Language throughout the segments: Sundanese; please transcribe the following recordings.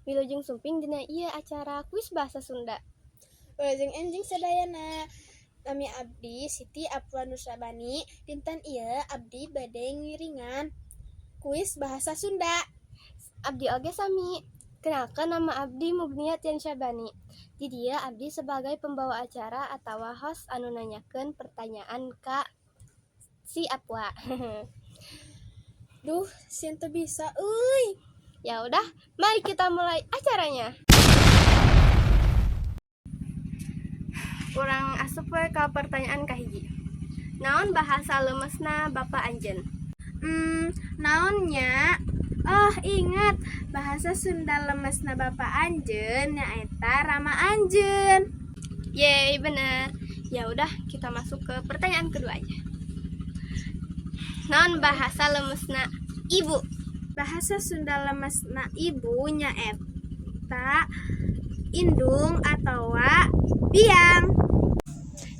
Wilujeng sumping dina ieu acara kuis bahasa Sunda. Wilujeng enjing sadayana. Nami abdi Siti Afwa Nursabani. Dinten ieu abdi bade ngiringan kuis bahasa Sunda. Abdi oge sami. Kenalkan, nama abdi Mugnia Tian Syabani. Di dieu abdi sebagai pembawa acara atau host anu nanyakeun pertanyaan ka si Apwa. Duh, sieun teu bisa euy. Ya udah, mari kita mulai acaranya. Urang asup we ka pertanyaan kahiji. Naon bahasa lemesna Bapak anjeun? Naon nya? Oh, ingat, bahasa Sunda lemesna Bapak anjeun nyaeta Rama anjeun. Yeay, benar. Ya udah, kita masuk ke pertanyaan kedua aja. Naon bahasa lemesna Ibu? Bahasa Sunda lemesna Ibu nyaeta indung atawa biang.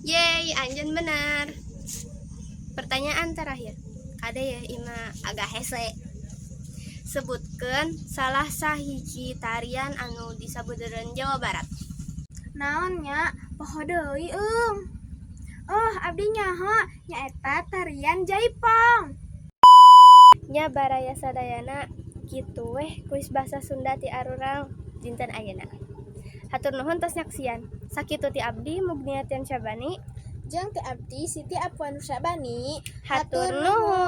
Yeay, anjeun benar. Pertanyaan terakhir. Kade ya, ieu mah agak hese. Sebutkan salah sahiji tarian anu di sabudeureun Jawa Barat. Naon nya, poho deui eung. Oh, abdi nyaho, nyaeta tarian Jaipong. Nya, baraya sadayana, kitu weh kuis bahasa Sunda ti arurang dinten ayeuna. Hatur nuhun tos nyaksian. Sakitu ti abdi, Mugnia Tian Syabani. Jeung ti abdi, Siti Afwa Nursabani. Hatur nuhun.